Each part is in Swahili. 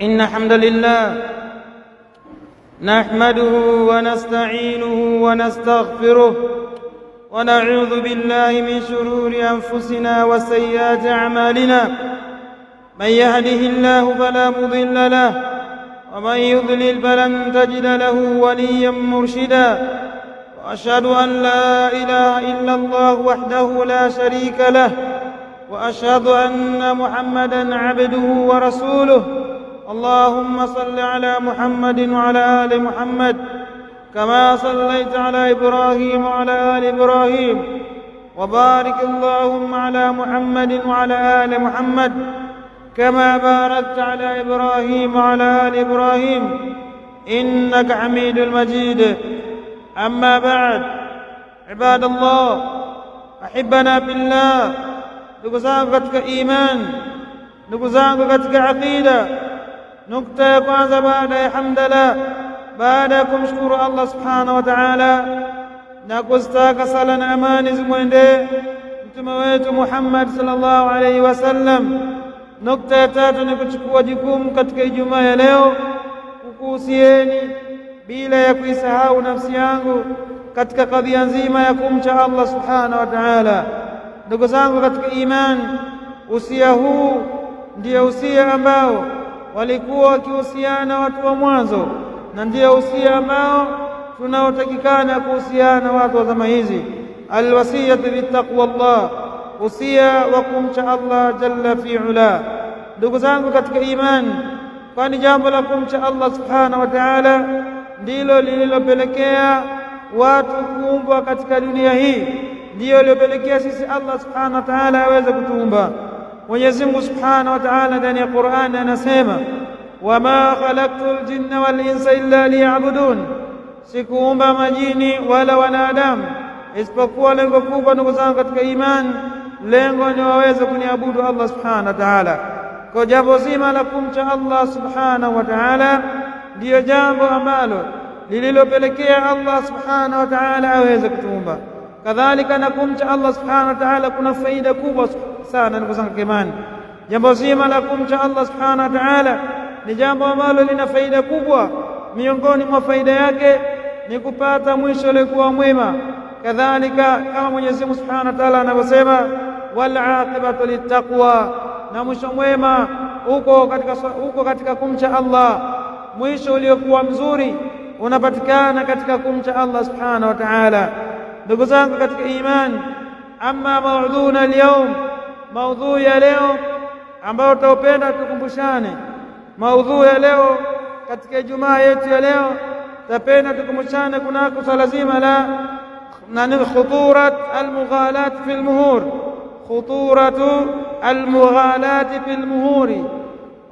إن الحمد لله نحمده ونستعينه ونستغفره ونعوذ بالله من شرور أنفسنا وسيئات أعمالنا من يهده الله فلا مضل له ومن يضلل فلن تجد له وليا مرشدا وأشهد أن لا إله إلا الله وحده لا شريك له وأشهد أن محمدا عبده ورسوله اللهم صل على محمد وعلى آل محمد كما صليت على إبراهيم وعلى آل إبراهيم وبارك اللهم على محمد وعلى آل محمد كما باركت على إبراهيم وعلى آل إبراهيم إنك حميد المجيد. أما بعد، عباد الله، أحبنا بالله، ndugu zangu katika iman, ndugu zangu katika aqida. Nukta ya kwanza baada ya hamdala, baada ya kumshukuru Allah subhanahu wa ta'ala na kuzitaka sala na amani zimwendee mtume wetu Muhammad sallallahu alaihi wasallam. Nukta ya tatu ni kuchukua jukumu katika Ijumaa ya leo kukuhusieni bila ya kuisahau nafsi yangu katika kadhia nzima ya kumcha Allah subhanahu wa ta'ala. Ndugu zangu katika iman, usia huu ndio usia ambao walikuwa wakihusiana watu wa mwanzo, na ndio usia ambao tunaotakikana kuhusiana watu wa zama hizi. Alwasiyatu bittaqwa Allah, usia wa kumcha Allah jalla fi ula. Ndugu zangu katika iman, kwani jambo la kumcha Allah subhanahu wa ta'ala ndilo lililopelekea watu kuumbwa katika dunia hii, ndiyo iliyopelekea sisi Allah subhanahu wa ta'ala aweze kutuumba. Mwenyezi Mungu subhanahu wa ta'ala ndani ya Qur'an anasema, wama khalaqtul jinna wal insa illa liya'budun, sikuumba majini wala wanadamu isipokuwa lengo kubwa, ndugu zangu katika iman, lengo ni waweze kuniabudu Allah subhanahu wa ta'ala. Kwa jambo zima la kumcha Allah subhanahu wa ta'ala ndiyo jambo ambalo lililopelekea Allah subhanahu wa ta'ala aweze kutuumba. Kadhalika na kumcha Allah subhanahu wa ta'ala kuna faida kubwa sana, ndugu zangu imani. Jambo zima la kumcha Allah subhanahu wa ta'ala ni jambo ambalo lina faida kubwa. Miongoni mwa faida yake ni kupata mwisho uliokuwa mwema. Kadhalika kama Mwenyezi Mungu subhanahu wa ta'ala anavyosema, wal aqibatu littaqwa, na mwisho mwema uko katika kumcha Allah. Mwisho uliokuwa mzuri unapatikana katika kumcha Allah subhanahu wa ta'ala. Ndugu zangu katika iman, amma maudhuna alyawm, maudhui ya leo ambayo tutaupenda tukumbushane, maudhui ya leo katika Ijumaa yetu ya leo, tapenda tukumbushane kunako swala zima la nani, khuturat almughalat fi almuhur, khuturatu almughalat fi almuhuri,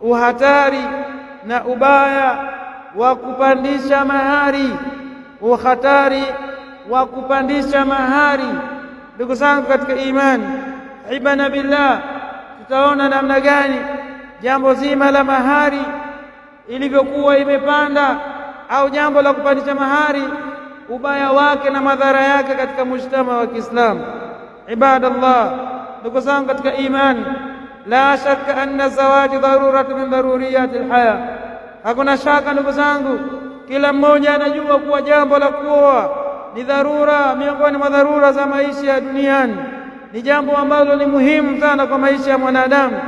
uhatari na ubaya wa kupandisha mahari, uhatari wa kupandisha mahari. Ndugu zangu katika imani, ibana billah, tutaona namna gani jambo zima la mahari ilivyokuwa imepanda, au jambo la kupandisha mahari, ubaya wake na madhara yake katika mujtama wa Kiislamu. Ibadallah, ndugu zangu katika imani, la shakka anna zawaji daruratu min daruriyati alhaya, hakuna shaka ndugu zangu, kila mmoja anajua kuwa jambo la kuoa ni dharura miongoni mwa dharura za maisha ya duniani, ni jambo ambalo ni muhimu sana kwa maisha ya mwanadamu.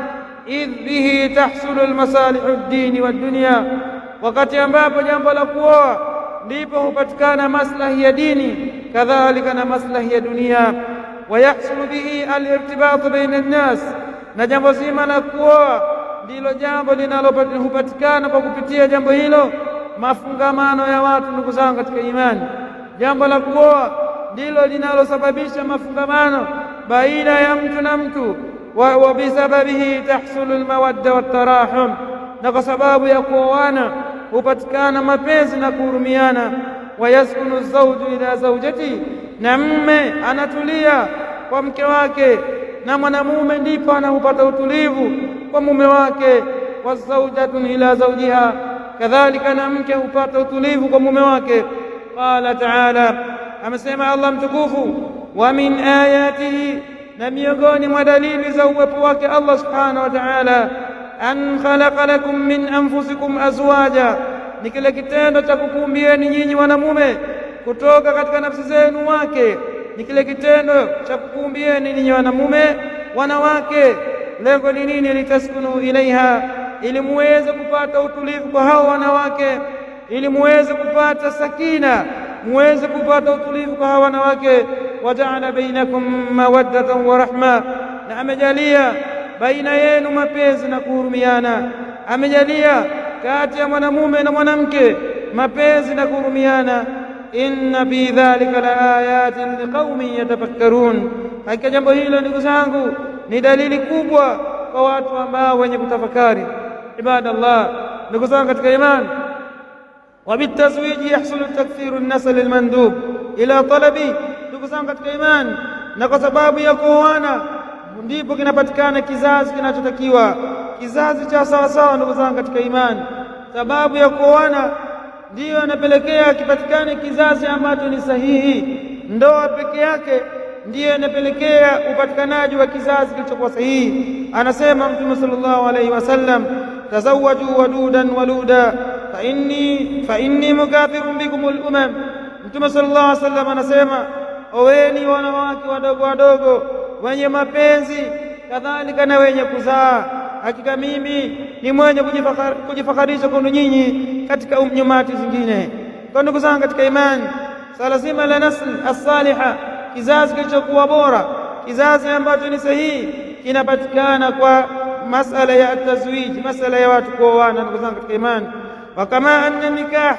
Idh bihi tahsulu almasalihu ad-dini wad-dunya, wakati ambapo jambo la kuoa ndipo hupatikana maslahi ya dini kadhalika na maslahi ya dunia. Wayahsulu bihi alirtibatu baina an-nas, na jambo zima la kuoa ndilo jambo linalohupatikana kwa kupitia jambo hilo mafungamano ya watu. Ndugu zangu katika imani, jambo la kuoa ndilo linalosababisha mafungamano baina ya mtu na mtu. Wa bisababihi tahsulu almawadda wattarahum, na kwa sababu ya kuoana hupatikana mapenzi na kuhurumiana. Wayaskunu zawju ila zawjati, na mme anatulia kwa mke wake, na mwanamume ndipo anapata utulivu kwa mume wake. Wazaujatun ila zawjiha, kadhalika na mke hupata utulivu kwa mume wake. Qala taala, amesema Allah mtukufu, wa min ayatihi, na miongoni mwa dalili za uwepo wake Allah subhanahu wa ta'ala, An khalaqa lakum min anfusikum azwaja, ni kile kitendo cha kukuumbieni nyinyi wanamume kutoka katika nafsi zenu wake. Ni kile kitendo cha kukuumbieni ninyi wanamume wanawake. Lengo ni nini? Litaskunu ilaiha, ili muweze kupata utulivu kwa hao wanawake, ili muweze kupata sakina, muweze kupata utulivu kwa hao wanawake. Wajaala bainakum mawaddatan wa rahma, na amejalia baina yenu mapenzi na kuhurumiana. Amejalia kati ya mwanamume na mwanamke mapenzi na kuhurumiana. Inna fi dhalika la ayatin liqaumin yatafakkarun, hakika jambo hilo ndugu zangu ni dalili kubwa kwa watu ambao wenye kutafakari. Ibadallah, ndugu zangu katika imani, wabitazwiji yahsulu takthiru nasl almandub ila talabi. Ndugu zangu katika imani, na kwa sababu ya kuoana ndipo kinapatikana kizazi kinachotakiwa, kizazi cha sawasawa. Ndugu zangu katika imani, sababu ya kuoana ndiyo inapelekea kipatikane kizazi ambacho ni sahihi. Ndoa peke yake ndiyo inapelekea upatikanaji wa kizazi kilichokuwa sahihi. Anasema Mtume sallallahu alaihi wasallam, tazawwaju wadudan waluda fa inni mukathirun bikumul umam. Mtume sallallahu alaihi wasallam anasema, oweni wanawake wadogo wadogo wenye mapenzi kadhalika na wenye kuzaa, hakika mimi ni mwenye kujifakharisha kwenu nyinyi katika nyumati zingine. Kwa ndugu zangu katika imani, swala zima la nasl as-saliha, kizazi kilichokuwa bora, kizazi ambacho ni sahihi, kinapatikana kwa masala ya tazwiji, masala ya watu kuoana. Ndugu zangu katika imani, wa kama anna nikah,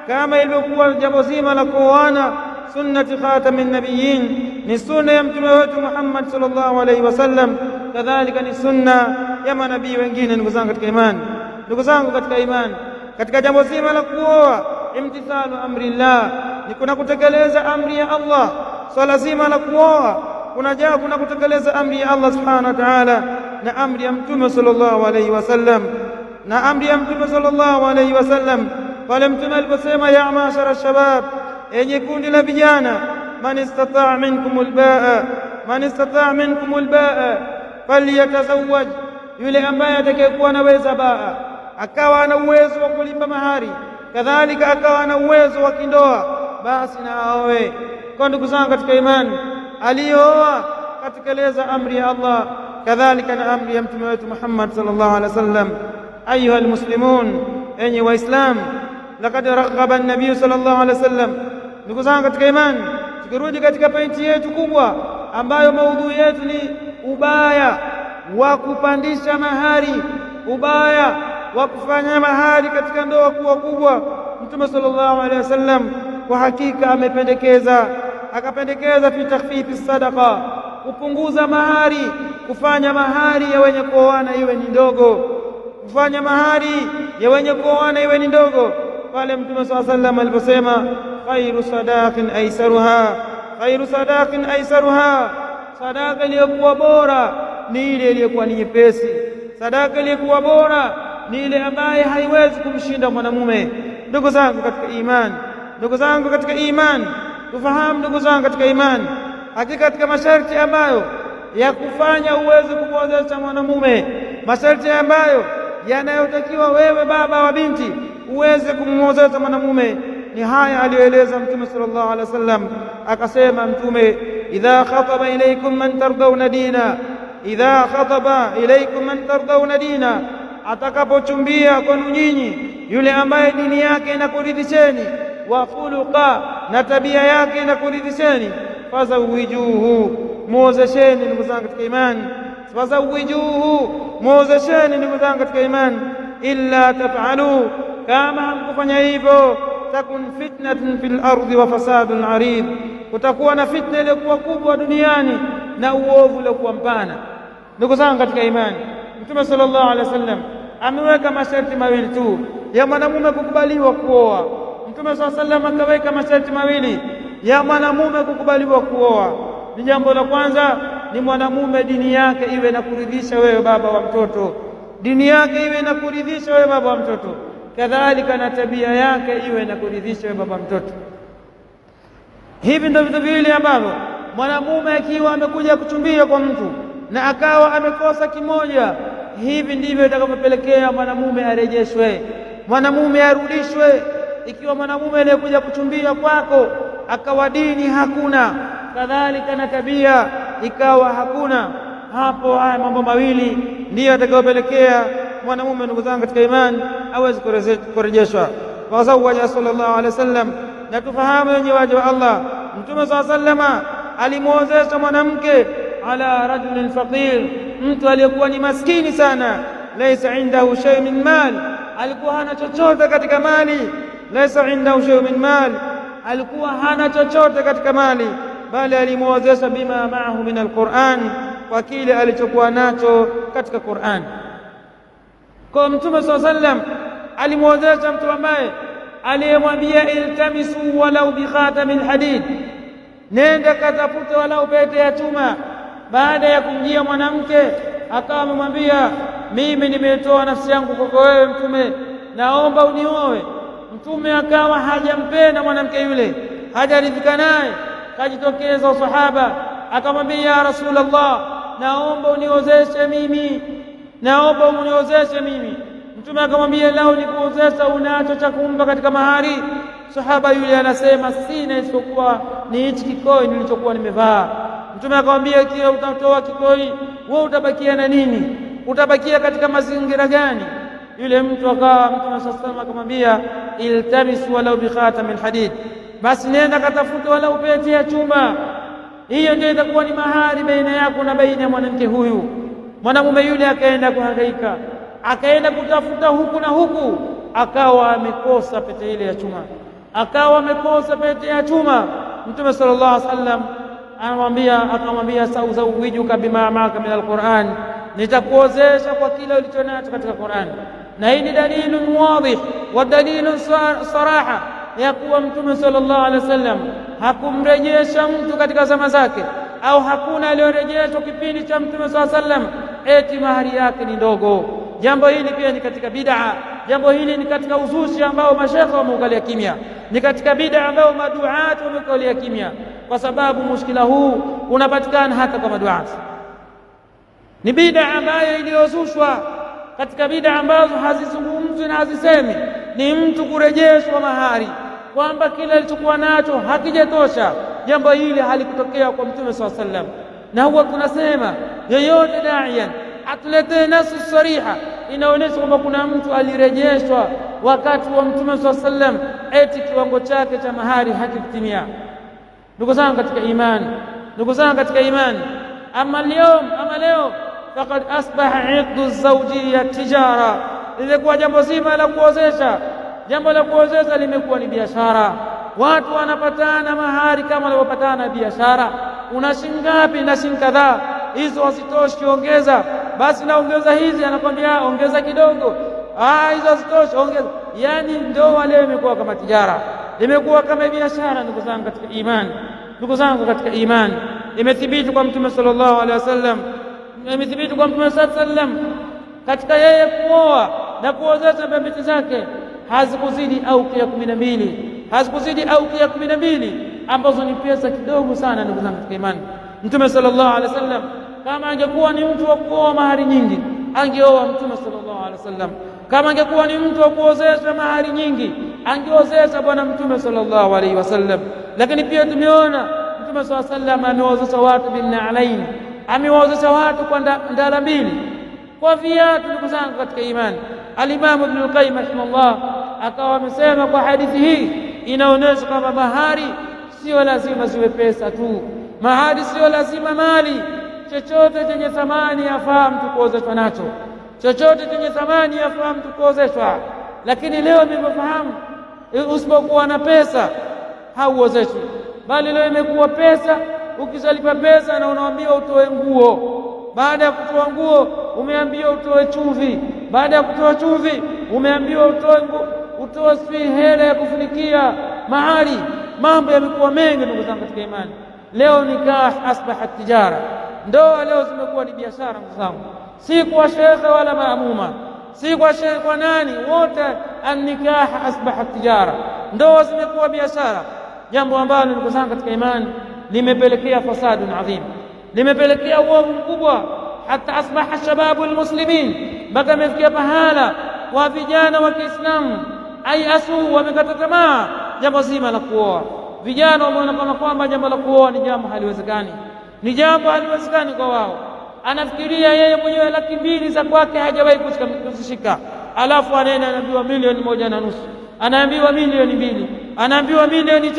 kama ilivyokuwa jambo zima la kuoana sunnati khatamin nabiyyin, ni sunna ya mtume wetu Muhammad sallallahu alaihi wasallam, kadhalika ni sunna ya manabii wengine. Ndugu zangu katika imani, ndugu zangu katika imani, katika jambo zima la kuoa, imtithalu amrillah, ni kuna kutekeleza amri ya Allah. Swala zima la kuoa kuna kutekeleza amri ya Allah subhanahu wa ta'ala na amri ya mtume sallallahu alaihi wasallam, na amri ya mtume sallallahu alaihi wasallam pale mtume aliposema, ya mashara shabab, enye kundi la vijana, man istataa minkum albaa, man istataa minkum albaa falyatazawwaj, yule ambaye atakayekuwa anaweza baa, akawa ana uwezo wa kulipa mahari, kadhalika akawa ana uwezo wa kindoa, basi na aoe. Kwa ndugu zangu katika imani, aliyooa katekeleza amri ya Allah, kadhalika na amri ya mtume wetu Muhammad sallallahu alaihi wasallam. Ayuha almuslimun, enyi Waislamu, laqad raghaba an-nabiy sallallahu alaihi wasallam. Ndugu zangu katika imani, tukirudi katika pointi yetu kubwa ambayo maudhui yetu ni ubaya wa kupandisha mahari, ubaya wa kufanya mahari katika ndoa kuwa kubwa, Mtume sallallahu alaihi wasallam kwa hakika amependekeza, akapendekeza fi takhfifi sadaqa, kupunguza mahari, kufanya mahari ya wenye kuoana iwe ni ndogo, kufanya mahari ya wenye kuoana iwe ni ndogo, pale Mtume sallallahu alaihi wasallam aliposema khairu sadaqin aisaruha, khairu sadaqin aisaruha, sadaka iliyokuwa bora ni ile iliyokuwa ni nyepesi, sadaka iliyokuwa bora ni ile ambaye haiwezi kumshinda mwanamume. Ndugu zangu katika imani, ndugu zangu katika imani, tufahamu ndugu zangu katika imani, hakika katika masharti ambayo ya kufanya uweze kumwozesha mwanamume, masharti ambayo yanayotakiwa wewe baba wa binti uweze kumwozesha mwanamume ni haya aliyoeleza Mtume sallallahu alaihi wasallam. Akasema Mtume, idha khataba ilaykum man tardawna dina, idha khataba ilaykum man tardawna dina, atakapochumbia kwenu nyinyi yule ambaye dini yake inakuridhisheni, wa khuluqa, na tabia yake inakuridhisheni, fazawijuhu, muozesheni. Ndugu zangu katika imani, fazawijuhu, muozesheni. Ndugu zangu katika imani, illa tafalu, kama hamkufanya hivyo, takun fitnatun fil ardi wa fasadun arid, kutakuwa na fitna iliyokuwa kubwa duniani na uovu uliokuwa mpana. Ndugu zangu katika imani, Mtume sallallahu alaihi wasallam ameweka masharti mawili tu ya mwanamume kukubaliwa kuoa. Mtume sallallahu alaihi wasallam akaweka masharti mawili ya mwanamume kukubaliwa kuoa. Ni jambo la kwanza ni mwanamume dini yake iwe na kuridhisha wewe baba wa mtoto, dini yake iwe na kuridhisha wewe baba wa mtoto, kadhalika na tabia yake iwe na kuridhisha wewe baba mtoto. Hivi ndio vitu viwili ambavyo mwanamume akiwa amekuja kuchumbia kwa mtu na akawa amekosa kimoja Hivi ndivyo itakavyopelekea mwanamume arejeshwe, mwanamume arudishwe. Ikiwa mwanamume aliyekuja kuchumbia kwako akawa dini hakuna, kadhalika na tabia ikawa hakuna, hapo haya mambo mawili ndiyo atakayopelekea mwanamume, ndugu zangu katika imani, aweze kurejeshwa. Wazawaja sallallahu alaihi wasallam, na tufahamu wenye waja wa Allah, Mtume saa sallama alimwozesha mwanamke ala rajulin faqir, mtu aliyekuwa ni maskini sana, laisa indahu shay min mal, alikuwa hana chochote katika mali. Laisa indahu shay min mal, alikuwa hana chochote katika mali, bali alimwozesha bima maahu min alquran, kwa kile alichokuwa nacho katika Qur'an. Kwa Mtume saa sallam alimwozesha mtu ambaye aliyemwambia iltamisu walau bikhatami lhadid, nenda katafute walau pete ya chuma. Baada ya kumjia mwanamke akawa amemwambia, mimi nimetoa nafsi yangu kwako wewe Mtume, naomba unioe. Mtume akawa hajampenda mwanamke yule, hajaridhika naye. Kajitokeza sahaba akamwambia, ya Rasulullah, naomba uniozeshe mimi, naomba uniozeshe mimi. Mtume akamwambia, lau nikuozesha unacho cha kumpa katika mahari? Sahaba yule anasema, sina isipokuwa ni hichi kikoi nilichokuwa nimevaa. Mtume akamwambia, ikiwa utatoa kikoi wewe utabakia na nini? Utabakia katika mazingira gani? Yule mtu akawa, Mtume sallallahu alayhi akamwambia, iltamis walau bikhatamil hadid, basi nenda katafute walau pete ya chuma. Hiyo ndio itakuwa ni mahari baina yako na baina ya mwanamke huyu. Mwanamume yule akaenda kuhangaika, akaenda kutafuta huku na huku, akawa amekosa pete ile ya chuma, akawa amekosa pete ya chuma. Mtume sallallahu alaihi wasallam anamwambia, akamwambia, sauzawijuka bima maaka min alquran, nitakuozesha kwa kile ulichonacho katika Qur'an. Na hii ni dalilun wadih wa dalilun saraha ya kuwa Mtume sallallahu alaihi wasallam hakumrejesha mtu katika zama zake, au hakuna aliyorejeshwa kipindi cha Mtume sallallahu alaihi wasallam eti mahari yake ni ndogo. Jambo hili pia ni katika bid'a, jambo hili ni katika uzushi ambao mashekhe wameukalia kimya, ni katika bid'a ambao maduati wameukalia kimya, kwa sababu mushkila huu unapatikana hata kwa maduati. Ni bid'a ambayo iliyozushwa katika bid'a ambazo hazizungumzwi na hazisemi, ni mtu kurejeshwa mahari kwamba kile alichokuwa nacho hakijatosha. Jambo hili halikutokea kwa Mtume swalla sallam, na huwa tunasema yeyote daiyan atuletee nasu sariha inaonyesha kwamba kuna mtu alirejeshwa wakati wa Mtume swalla sallam, eti kiwango chake cha mahari hakikutimia. Ndugu zangu katika imani, ndugu zangu katika imani, ama leo, ama leo faqad asbaha iqdu zawjiyya tijara, limekuwa jambo zima la kuozesha, jambo la kuozesha limekuwa ni biashara. Watu wanapatana mahari kama wanavyopatana biashara. Una shilingi ngapi? Na shilingi kadhaa, hizo hazitoshi, ongeza. Basi naongeza hizi, anakwambia ongeza kidogo. Ah, hizo hazitoshi, ongeza. Yani ndoa leo imekuwa kama tijara, imekuwa kama biashara. Ndugu zangu katika imani, ndugu zangu katika imani, imethibiti kwa Mtume sallallahu alaihi wasallam, imethibiti kwa Mtume sallallahu alaihi wasallam katika yeye kuoa na kuozesha binti zake hazikuzidi aukia 12, hazikuzidi aukia 12, ambazo ni pesa kidogo sana. Ndugu zangu katika imani, Mtume sallallahu alaihi wasallam kama angekuwa ni mtu wa kuoa mahari nyingi angeoa Mtume sallallahu alaihi wasallam. Kama angekuwa ni mtu wa kuozesha mahari nyingi angeozesha Bwana Mtume sallallahu alaihi wasallam. Lakini pia tumeona Mtume sallallahu alaihi wasallam ameozesha watu binalaini, amewaozesha watu kwa ndala mbili, kwa viatu. Ndugu zangu katika imani, Alimamu Ibn al-Qayyim rahimahullah akawa amesema kwa hadithi hii inaonyesha kwamba mahari sio lazima ziwe pesa tu, mahari sio lazima mali. Chochote chenye thamani yafaa mtu kuozeshwa nacho, chochote chenye thamani yafaa mtu kuozeshwa. Lakini leo nilivyofahamu, usipokuwa na pesa hauozeshwi, bali leo imekuwa pesa, ukishalipa pesa na unaambiwa utoe nguo. Baada ya kutoa nguo umeambiwa utoe chumvi. Baada ya kutoa chumvi umeambiwa utoe utoe sijui hela ya kufunikia mahari. Mambo yamekuwa mengi, ndugu zangu katika imani. Leo nikah asbaha tijara, ndoa leo zimekuwa ni biashara, ndugu zangu, si kwa shekhe wala maamuma, si kwa shekhe kwa nani, wote annikah asbaha tijara, ndoa zimekuwa biashara, jambo ambalo ndugu zangu katika imani limepelekea fasadun adhim, limepelekea uovu mkubwa. Hata asbaha shababu almuslimin, mpaka amefikia pahala wa vijana wa Kiislamu aiasu, wamekata tamaa jambo zima la kuoa. Vijana wameona kama kwamba jambo la kuoa ni jambo haliwezekani, ni jambo haliwezekani kwa wao. Anafikiria yeye mwenyewe 200,000 za kwake hajawahi kuzishika, alafu anaenda anaambiwa 1.5 milioni, anaambiwa 2 milioni, anaambiwa 3 milioni.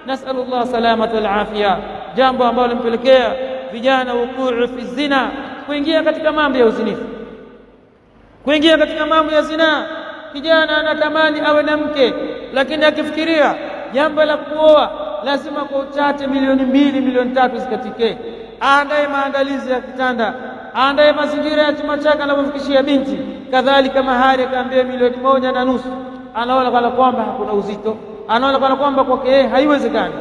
Nasalullah salamata wal afia, jambo ambalo limpelekea vijana wukuu fi zina, kuingia katika mambo ya uzinifu, kuingia katika mambo ya zinaa. Kijana anatamani awe na mke, lakini akifikiria jambo la kuoa lazima kwa uchache 2 milioni, 3 milioni zikatike, aandae maandalizi ya kitanda, aandae mazingira ya chuma chake anapomfikishia binti, kadhalika mahari akaambia 1.5 milioni, anaona kana kwamba hakuna uzito, anaona kana kwamba kwake yeye haiwezekani.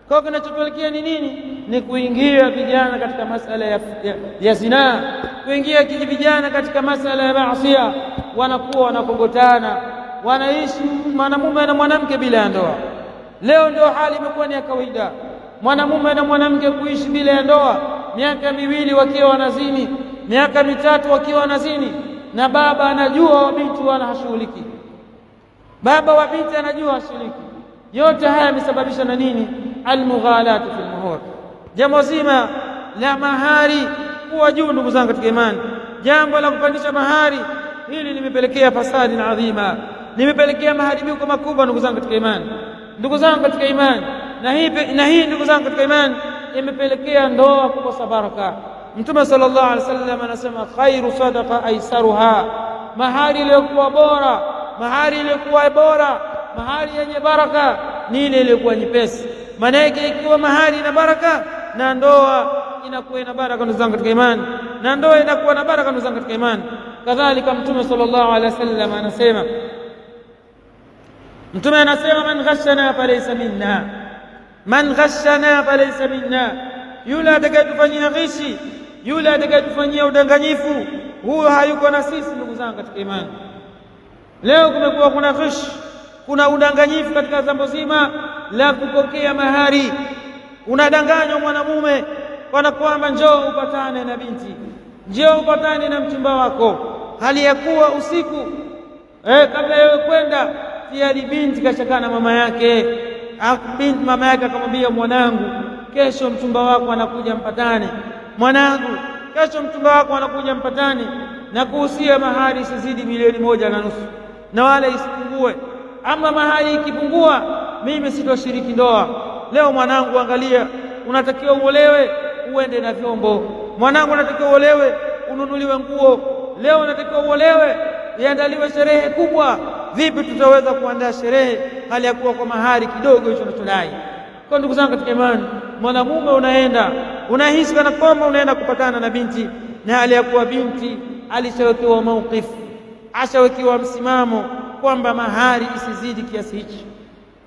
Kwa kinachopelekea ni nini? Ni kuingia vijana katika masala ya zinaa, kuingia vijana katika masala ya maasia, wanakuwa wanakogotana, wanaishi mwanamume na mwanamke bila ya ndoa. Leo ndio hali imekuwa ni ya kawaida, mwanamume na mwanamke kuishi bila ya ndoa, miaka 2 wakiwa wanazini, miaka 3 wakiwa wanazini, na baba anajua wa binti wala hashughuliki, baba wa binti anajua hashughuliki. Yote haya yamesababishwa na nini? Almughalatu fil muhur, jambo zima la mahari kuwa juu. Ndugu zangu katika imani, jambo la kupandisha mahari hili limepelekea fasadi na adhima, limepelekea maharibiko makubwa. Ndugu zangu katika imani, ndugu zangu katika imani, na hii ndugu zangu katika imani imepelekea ndoa kukosa baraka. Mtume sallallahu alaihi wasallam anasema khairu sadaqa aisaruha, mahari iliyokuwa bora, mahari iliyokuwa bora, mahari yenye baraka ni ile iliyokuwa nyepesi. Maana yake ikiwa mahari ina baraka na ndoa inakuwa ina baraka, ndugu zangu katika imani, na ndoa inakuwa na baraka, ndugu zangu katika imani. Kadhalika Mtume sallallahu alaihi wasallam anasema, Mtume anasema man ghashana falaysa minna, man ghashana falaysa minna, yule atakayetufanyia ghishi, yule atakayetufanyia udanganyifu, huyo hayuko na sisi. Ndugu zangu katika imani, leo kumekuwa kuna ghishi, kuna udanganyifu katika jambo zima la kupokea mahari. Unadanganywa mwanamume kana kwamba njoo upatane na binti, njoo upatane na mchumba wako, hali ya kuwa usiku kabla yewe kwenda tayari binti kashakaa na mama yake. Binti mama yake akamwambia, mwanangu, kesho mchumba wako anakuja mpatane. Mwanangu, kesho mchumba wako anakuja mpatane, na kuhusia mahari isizidi 1.5 milioni na wala isipungue. Ama mahari ikipungua, mimi sitoshiriki ndoa. Leo mwanangu, angalia, unatakiwa uolewe uende na vyombo. Mwanangu, unatakiwa uolewe ununuliwe nguo. Leo unatakiwa uolewe iandaliwe sherehe kubwa. Vipi tutaweza kuandaa sherehe hali ya kuwa kwa mahari kidogo hicho unachodai? Kwa ndugu zangu katika imani, mwanamume unaenda unahisi kana kwamba unaenda kupatana na binti, na hali ya kuwa binti alishawekewa mauqif, ashawekewa msimamo kwamba mahari isizidi kiasi hichi.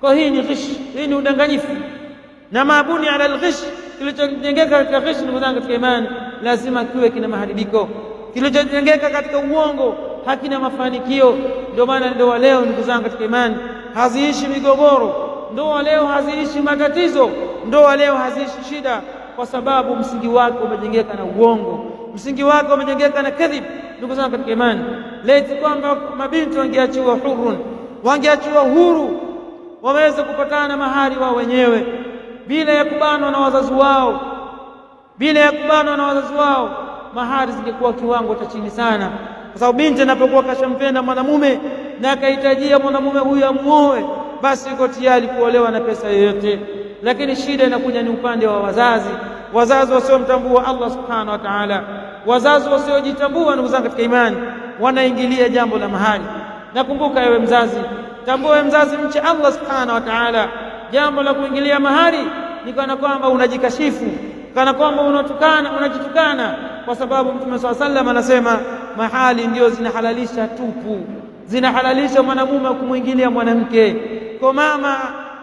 Kwa hii ni ghish, hii ni udanganyifu, na mabuni ala alghish, kilichojengeka katika ghish, ndugu zangu katika imani, lazima kiwe kina maharibiko. Kilichojengeka katika uongo hakina mafanikio. Ndio maana ndoa leo, ndugu zangu katika imani, haziishi migogoro, ndoa leo haziishi matatizo, ndoa leo haziishi shida, kwa sababu msingi wake umejengeka na uongo, msingi wake umejengeka na kadhib. Ndugu zangu katika imani, laiti kwamba mabinti wangeachiwa hurun, wangeachiwa huru, waweze kupatana mahari wao wenyewe bila ya kubanwa na wazazi wao, bila ya kubanwa na wazazi wao, mahari zingekuwa kiwango cha chini sana, kwa sababu binti anapokuwa kashampenda mwanamume na akahitajia mwanamume huyu amuoe, basi yuko tayari kuolewa na pesa yoyote. Lakini shida inakuja ni upande wa wazazi, wazazi wasiomtambua Allah subhanahu wa ta'ala, wazazi wasiojitambua. Ndugu zangu katika imani, wanaingilia jambo la mahari. Nakumbuka ewe mzazi, tambua ewe mzazi, mche Allah subhanahu wa ta'ala. Jambo la kuingilia mahari ni kana kwamba unajikashifu, kana kwamba unatukana, unajitukana, kwa sababu Mtume swalla sallam anasema mahali ndio zinahalalisha tupu, zinahalalisha mwanamume kumwingilia mwanamke. Kwa mama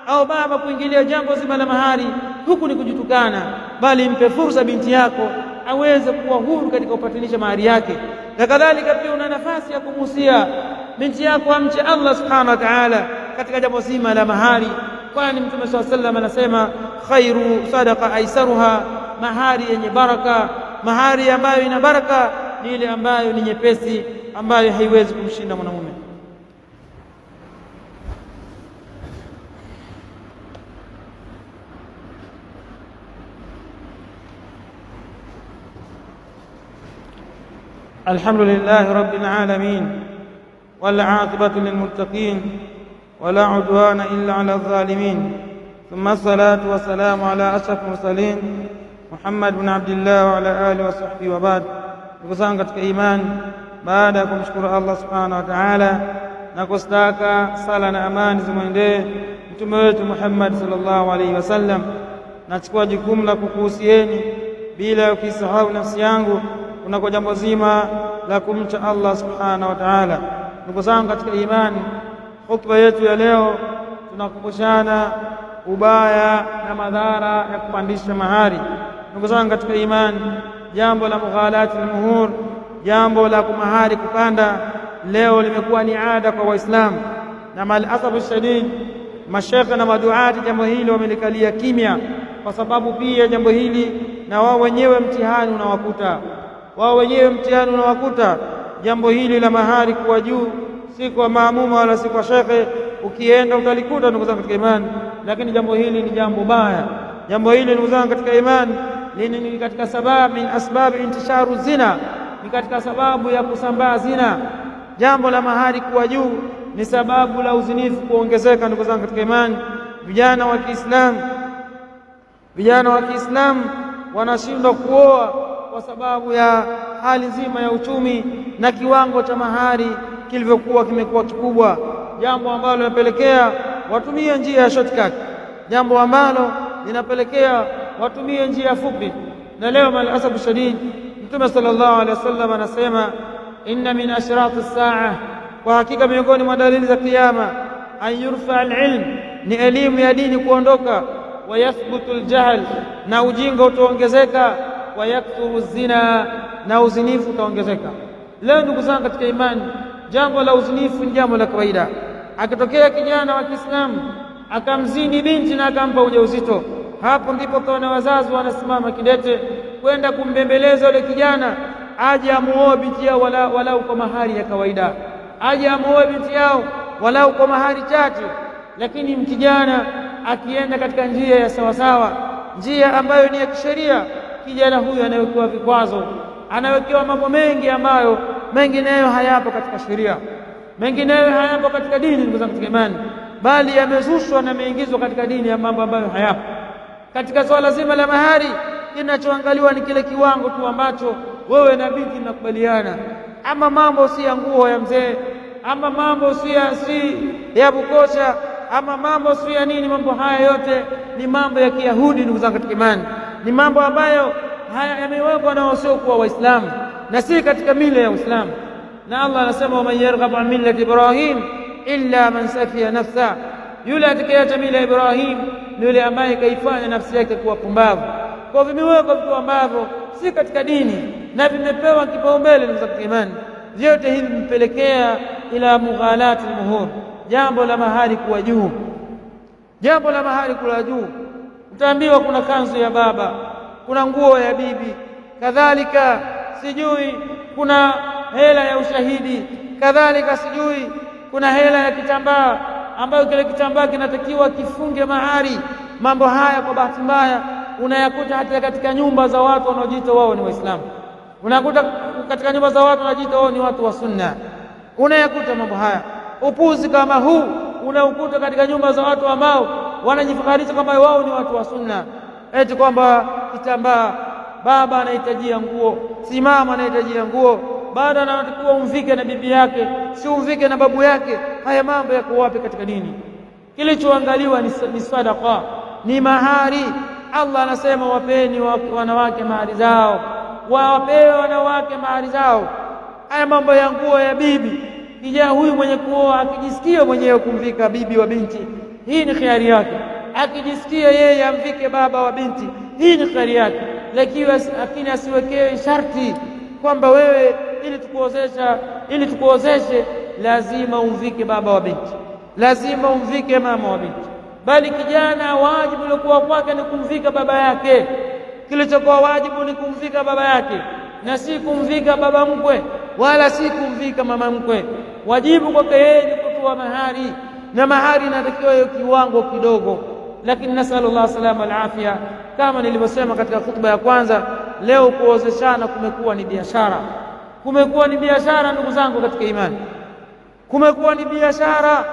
au baba kuingilia jambo zima la mahari, huku ni kujitukana, bali mpe fursa binti yako aweze kuwa huru katika kupatilisha mahari yake. Na kadhalika pia una nafasi ya kumuhusia binti yako amche Allah subhanahu wa ta'ala katika jambo zima la mahari, kwani Mtume swalla sallam anasema khairu sadaqa aisaruha, mahari yenye baraka Mahari ambayo ina baraka ni ile ambayo ni nyepesi, ambayo haiwezi kumshinda mwanamume. الحمد لله رب العالمين والعاقبة للمتقين ولا عدوان إلا على الظالمين ثم الصلاة والسلام على أشرف المرسلين Muhammad bin Abdullah wa ala alihi wa sahbihi wa ba'd. Ndugu zangu katika imani, baada ya kumshukuru Allah subhanahu wa ta'ala na kustaka sala na amani zimwendee mtume wetu Muhammad sallallahu alaihi wasallam, nachukua jukumu la kukuhusieni bila ya kuisahau nafsi yangu kunako jambo zima la kumcha Allah subhanahu wa ta'ala. Ndugu zangu katika imani, khutba yetu ya leo tunakumbushana ubaya na madhara ya kupandisha mahari. Ndugu zangu katika imani, jambo la mughalati al-muhur, jambo la kumahari kupanda, leo limekuwa ni ada kwa Waislamu, na malasafu shadid, mashekhe na maduati jambo hili wamelikalia kimya, kwa sababu pia jambo hili na wao wenyewe mtihani unawakuta, wao wenyewe mtihani unawakuta. Jambo hili la mahari kuwa juu, si kwa maamuma wala si kwa shekhe, ukienda utalikuta, ndugu zangu katika imani. Lakini jambo hili ni jambo baya. Jambo hili ndugu zangu katika imani ni katika sababu min asbabu intisharu zina, ni katika sababu ya kusambaa zina. Jambo la mahari kuwa juu ni sababu la uzinifu kuongezeka. Ndugu zangu katika imani, vijana wa Kiislamu, vijana wa Kiislamu wanashindwa kuoa kwa sababu ya hali nzima ya uchumi na kiwango cha mahari kilivyokuwa kimekuwa kikubwa, jambo ambalo linapelekea watumie njia ya shortcut, jambo ambalo linapelekea watumie njia fupi. Na leo malasafu shadid, Mtume sallallahu alaihi wasallam anasema inna min ashrati saa, kwa hakika miongoni mwa dalili za kiyama, an yurfa alilm, ni elimu ya dini kuondoka, wa yathbutu aljahl, na ujinga utaongezeka, wa yakthuru zina, na uzinifu utaongezeka. Leo ndugu zangu katika imani, jambo la uzinifu ni jambo la kawaida. Akitokea kijana wa Kiislamu akamzini binti na akampa ujauzito, hapo ndipo kaona wazazi wanasimama kidete kwenda kumbembeleza yule kijana aje amuoe binti yao walau kwa mahari ya kawaida, aje amuoe binti yao walau kwa mahari chache. Lakini mkijana akienda katika njia ya sawasawa, njia ambayo ni ya kisheria, kijana huyu anawekewa vikwazo, anawekewa mambo mengi ambayo mengineyo hayapo katika sheria, mengineyo hayapo katika dini, ndugu zangu katika imani, bali yamezushwa na yameingizwa katika dini ya mambo ambayo hayapo. Katika swala zima la mahari, kinachoangaliwa ni kile kiwango tu ambacho wewe na binti mnakubaliana. Ama mambo si ya nguo ya mzee, ama mambo si ya bukosha, ama mambo si ya nini. Mambo haya yote ni mambo ya Kiyahudi, ndugu zangu katika imani, ni mambo ambayo haya yamewekwa na wasiokuwa Waislamu na si katika mila ya Uislamu. Na Allah anasema waman yarghabu an millati Ibrahim illa man safiya nafsa, yule atakayeacha mila ya Ibrahim ni yule ambaye kaifanya nafsi yake kuwa pumbavu. Kwa vimewekwa vitu ambavyo si katika dini na vimepewa kipaumbele, ndugu zangu katika imani. Vyote hivi vimepelekea ila mughalati almuhur, jambo la mahari kuwa juu, jambo la mahari kuwa juu. Utaambiwa kuna kanzu ya baba, kuna nguo ya bibi, kadhalika sijui kuna hela ya ushahidi, kadhalika sijui kuna hela ya kitambaa ambayo kile kitambaa kinatakiwa kifunge mahari. Mambo haya kwa bahati mbaya unayakuta hata katika nyumba za watu wanaojiita wao ni Waislamu, unakuta katika nyumba za watu wanaojiita wao ni watu wa Sunna, unayakuta mambo haya. Upuzi kama huu unaukuta katika nyumba za watu ambao wanajifakharisha kwamba wao ni watu wa Sunna, eti kwamba kitambaa, baba anahitajia nguo, si mama anahitajia nguo, bado anatakiwa umvike na bibi yake, si umvike na babu yake. Haya mambo yako wapi katika dini? Kilichoangaliwa ni sadaqa, ni mahari. Allah anasema wapeni wanawake mahari zao, wawapewe wanawake mahari zao. Haya mambo ya nguo ya bibi, kijana huyu mwenye kuoa akijisikia mwenyewe kumvika bibi wa binti, hii ni khiari yake. Akijisikia yeye amvike baba wa binti, hii ni khiari yake, lakini asiwekewe sharti kwamba wewe ili tukuozeshe lazima umvike baba wa binti, lazima umvike mama wa binti. Bali kijana wajibu uliokuwa kwake ni kumvika baba yake. Kilichokuwa wajibu ni kumvika baba yake na si kumvika baba mkwe wala si kumvika mama mkwe. Wajibu kwake yeye ni kutoa mahari, na mahari inatakiwa hiyo kiwango kidogo. Lakini nasallallahu salama alafia, kama nilivyosema katika khutba ya kwanza, leo kuozeshana kumekuwa ni biashara, kumekuwa ni biashara ndugu zangu katika imani, kumekuwa ni biashara.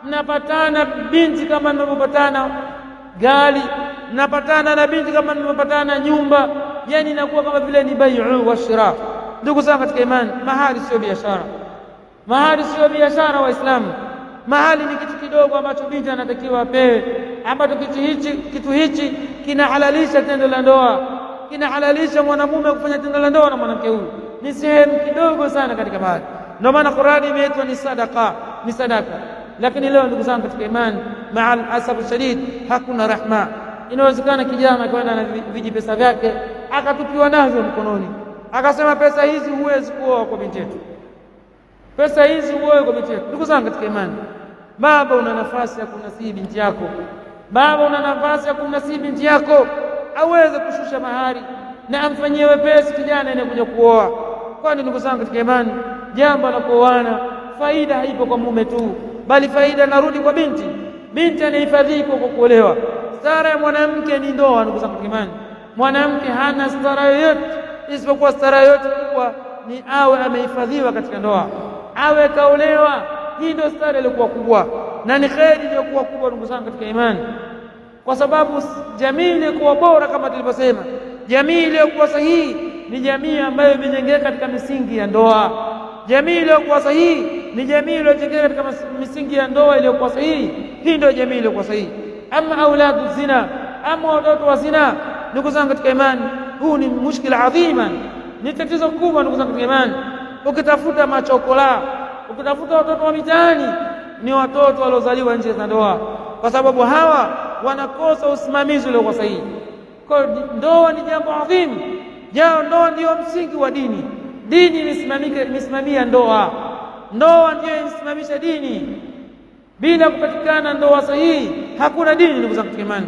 Mnapatana binti kama mnavyopatana gari, mnapatana na binti kama mnavyopatana nyumba, yani inakuwa kama vile ni bai'u wa shira. Ndugu zangu katika imani, mahari sio biashara, mahari sio biashara Waislamu. Mahari ni kitu kidogo ambacho binti anatakiwa apewe, ambacho kitu hichi kinahalalisha tendo la ndoa, kinahalalisha mwanamume kufanya tendo la ndoa na mwanamke huyu. Ni sehemu kidogo sana katika mahari. Ndio maana Qur'ani imeitwa ni sadaka, ni sadaka. Lakini leo ndugu zangu katika imani, maal asaf shadid, hakuna rahma. Inawezekana kijana kwenda na vijipesa vyake akatupiwa navyo mkononi, akasema pesa hizi huwezi kuoa kwa binti yetu, pesa hizi huoe kwa binti yetu. Ndugu zangu katika imani, baba una nafasi ya kumnasihi binti yako, baba una nafasi ya kumnasihi binti yako aweze kushusha mahari na amfanyie wepesi kijana anayekuja kuoa. Kwani ndugu zangu katika imani, jambo la kuoana faida haipo kwa mume tu, bali faida narudi kwa binti. Binti anahifadhika kwa kuolewa. Stara ya mwanamke ni ndoa. Ndugu zangu katika imani, mwanamke hana stara yoyote isipokuwa stara yoyote kubwa ni awe amehifadhiwa katika ndoa, awe kaolewa. Hii ndio stara iliyokuwa kubwa na ni kheri iliyokuwa kubwa, ndugu zangu katika imani, kwa sababu jamii iliyokuwa bora kama tulivyosema, jamii iliyokuwa sahihi ni jamii ambayo imejengeka katika misingi ya ndoa. Jamii iliyokuwa sahihi ni jamii iliyojengeka katika misingi ya ndoa iliyokuwa sahihi. Hii ndio jamii iliyokuwa sahihi. Ama auladu zina, ama watoto wa zina, ndugu zangu katika imani, huu ni mushkila adhima, ni tatizo kubwa ndugu zangu katika imani. Ukitafuta machokola, ukitafuta watoto wa mitaani, ni watoto waliozaliwa nje za ndoa, kwa sababu hawa wanakosa usimamizi uliokuwa sahihi. Kwa ndoa ni jambo adhimu, ndoa ndio msingi wa dini. Dini imesimamia ndoa, ndoa ndiyo imesimamisha dini. Bila kupatikana ndoa sahihi hakuna dini, ndugu zangu katika imani.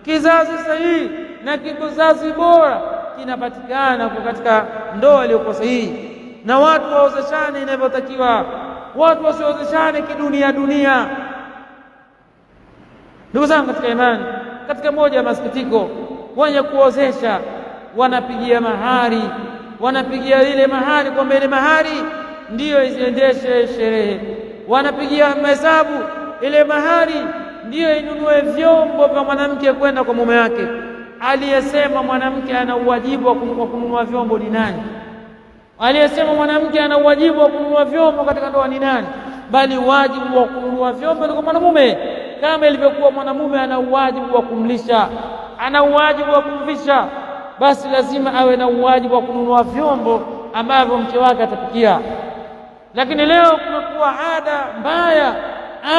Kizazi sahihi na kizazi bora kinapatikana kwa katika ndoa iliyokuwa sahihi, na watu waozeshane inavyotakiwa, watu wasiozeshane kidunia dunia. Ndugu zangu katika imani, katika moja ya masikitiko, wenye kuozesha wanapigia mahari, wanapigia ile mahari kwamba ile mahari ndiyo iziendeshe sherehe, wanapigia mahesabu ile mahari ndiyo inunue vyombo vya mwanamke kwenda kwa mume wake. Aliyesema mwanamke ana uwajibu wa kununua vyombo ni nani? Aliyesema mwanamke ana uwajibu wa kununua vyombo katika ndoa ni nani? Bali wajibu wa kununua vyombo ni kwa mwanamume, kama ilivyokuwa mwanamume ana uwajibu wa kumlisha, ana uwajibu wa kumvisha, basi lazima awe na uwajibu wa kununua vyombo ambavyo mke wake atapikia. Lakini leo kumekuwa ada mbaya,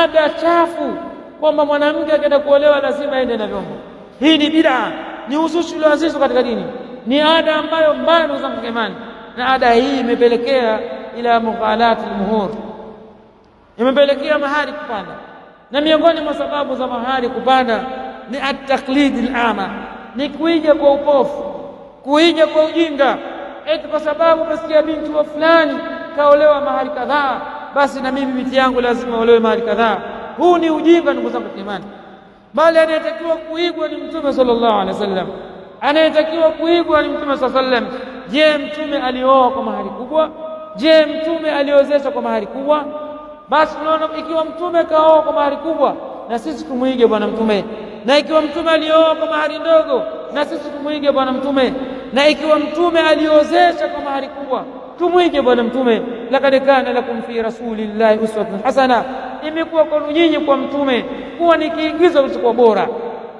ada chafu, kwamba mwanamke akienda kuolewa lazima aende na vyombo. Hii ni bid'a, ni uzushi ulioanzishwa katika dini, ni ada ambayo mbaya, ndugu zangu katika imani. Na ada hii imepelekea ila mughalati almuhur, imepelekea mahari kupanda. Na miongoni mwa sababu za mahari kupanda ni at-taqlid al-ama, ni kuiga kwa upofu, kuiga kwa ujinga, eti kwa sababu umesikia binti wa fulani kaolewa mahari kadhaa, basi na mimi binti yangu lazima olewe mahari kadhaa. Huu ni ujinga, ndugu zangu katika imani. Bali anayetakiwa kuigwa ni Mtume sallallahu alaihi wasallam, anayetakiwa kuigwa ni Mtume sallallahu alaihi wasallam. Je, Mtume alioa kwa mahari kubwa? Je, Mtume aliozesha kwa mahari kubwa? Basi tunaona ikiwa Mtume kaoa kwa mahari kubwa, na sisi tumuige bwana Mtume. Na ikiwa Mtume alioa kwa mahari ndogo, na sisi tumuige bwana Mtume. Na ikiwa Mtume aliozesha kwa mahari kubwa, tumuige bwana Mtume. Laqad kana lakum fi rasulillahi uswatun hasana, imekuwa kwenu nyinyi kwa Mtume kuwa ni kiigizo kilichokuwa bora.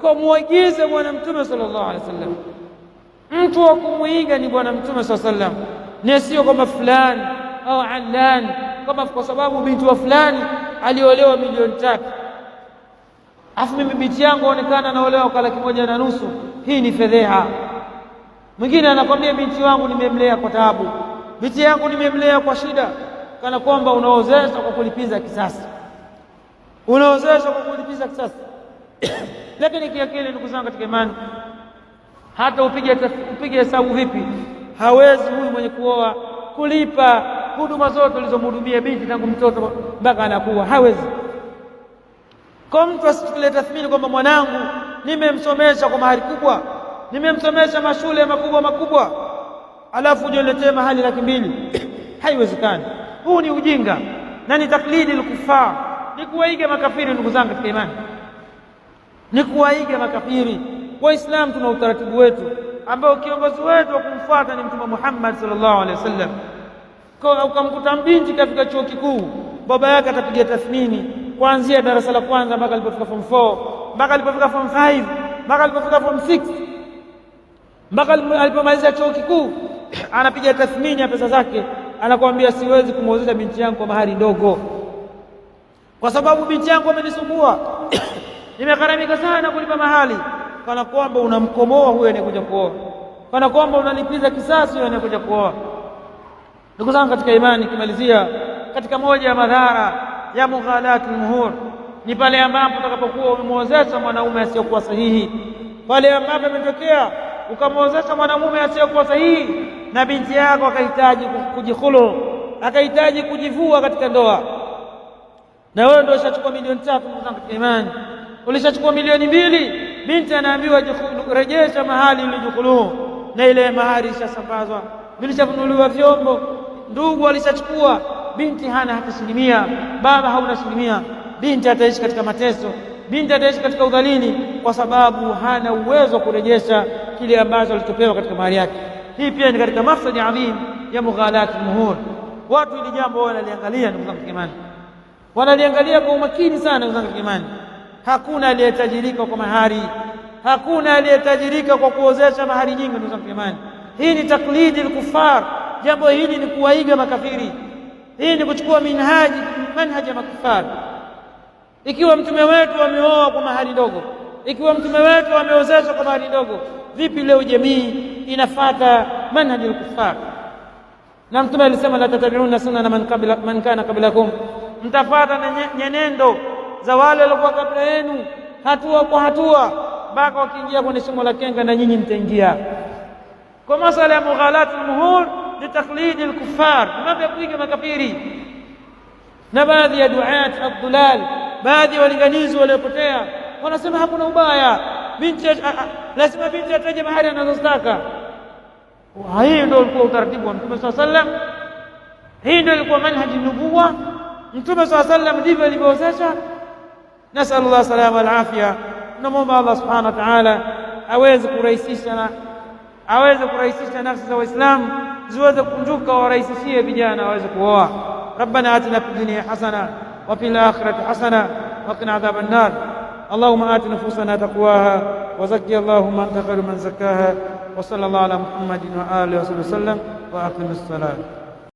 Kwa muigize bwana Mtume sallallahu alaihi wasallam. Mtu wa kumuiga ni bwana Mtume sallallahu alaihi wasallam, ni sio kwamba fulani au alani, kama kwa sababu binti wa fulani aliolewa 3,000,000, afu mimi binti yangu aonekana anaolewa kwa 150,000. Hii ni fedheha. Mwingine anakwambia binti wangu nimemlea kwa taabu, binti yangu nimemlea kwa shida, kana kwamba unaozesha kwa kulipiza kisasi, unaozesha kwa kulipiza kisasi. Lakini kiakili, ndugu zangu katika imani, Hata upige hesabu vipi, hawezi huyu mwenye kuoa kulipa huduma zote ulizomhudumia binti tangu mtoto mpaka anakuwa, hawezi. Kwa mtu asichukulie tathmini kwamba mwanangu nimemsomesha kwa mahari kubwa, nimemsomesha mashule makubwa makubwa, alafu uje uniletee mahali 200,000. Haiwezekani. Huu ni ujinga na ni taklidi al-kuffar, ni kuwaiga makafiri. Ndugu zangu katika imani, ni kuwaiga makafiri. Waislamu tuna utaratibu wetu ambao kiongozi wetu wa kumfuata ni Mtume Muhammad sallallahu alaihi wasallam. Kwa ukamkuta binti kafika chuo kikuu, baba yake atapiga tathmini kuanzia darasa la kwanza mpaka alipofika form 4, mpaka alipofika form 5, mpaka alipofika form 6, mpaka alipomaliza chuo kikuu, anapiga tathmini ya pesa zake, anakuambia siwezi kumwozesha binti yangu kwa mahari ndogo, kwa sababu binti yangu amenisumbua, nimegharamika sana kulipa mahali. Kana kwamba unamkomoa huyo anayekuja kuoa, kana kwamba unalipiza kisasi huyo anayekuja kuoa. Ndugu zangu katika imani, kimalizia katika moja ya madhara ya mughalatul muhur ni pale ambapo utakapokuwa umemwozesha mwanaume asiyokuwa sahihi, pale ambapo imetokea ukamwozesha mwanamume asiyokuwa sahihi na binti yako akahitaji kujikhulu, akahitaji kujivua katika ndoa, na wewe ndio ushachukua 3 milioni. Ndugu zangu katika imani, ulishachukua 2 milioni, binti anaambiwa rejesha mahali ulijikhulu, na ile mahari ishasambazwa, vilishafunuliwa vyombo, ndugu alishachukua, binti hana hata shilingi 100, baba hauna shilingi 100. Binti ataishi katika mateso, binti ataishi katika udhalili, kwa sababu hana uwezo wa kurejesha kile ambacho alichopewa katika mahari yake. Hii pia ni katika mafsadi adhim ya mughalat muhur. Watu hili jambo wanaliangalia, ndugu zangu imani, wanaliangalia kwa umakini sana, ndugu zangu imani. Hakuna aliyetajirika kwa mahari, hakuna aliyetajirika kwa kuozesha mahari nyingi, ndugu zangu imani. Hii ni taklidi al-kuffar, jambo hili ni kuwaiga makafiri, hii ni kuchukua minhaji manhaji ya makufar. Ikiwa mtume wetu ameoa kwa mahari ndogo, ikiwa mtume wetu ameozesha kwa mahari ndogo, vipi leo jamii inafata manhaji al-kuffar? Na mtume alisema la tatabiuna sunana man qabla man kana qablakum, mtafata na nyenendo za wale waliokuwa kabla yenu, hatua kwa hatua mpaka wakiingia kwenye shimo la kenga na nyinyi mtaingia. Kwa masala ya mughalat al-muhur ni taklidi al-kuffar, mambo ya kuiga makafiri na baadhi ya duat ad-dulal, baadhi ya walinganizi waliopotea wanasema hakuna ubaya, binti lazima binti ataje mahari anazozitaka. Hii ndio ulikuwa utaratibu wa Mtume swalla sallam, hii ndio ilikuwa manhaji nubuwa. Mtume swalla sallam ndivyo alivyoozesha. Nasal Allah salama wal afia. Tunamwomba Allah subhanahu wa ta'ala aweze kurahisisha nafsi za Waislamu ziweze kukunjuka, warahisishie vijana waweze kuoa. ربنا آتنا في الدنيا حسنة وفي الآخرة حسنة وقنا عذاب النار. اللهم آت نفوسنا تقواها وزكي اللهم أنت خير من زكاها، وصلى الله على محمد وآله وصحبه وسلم، وأقم الصلاة.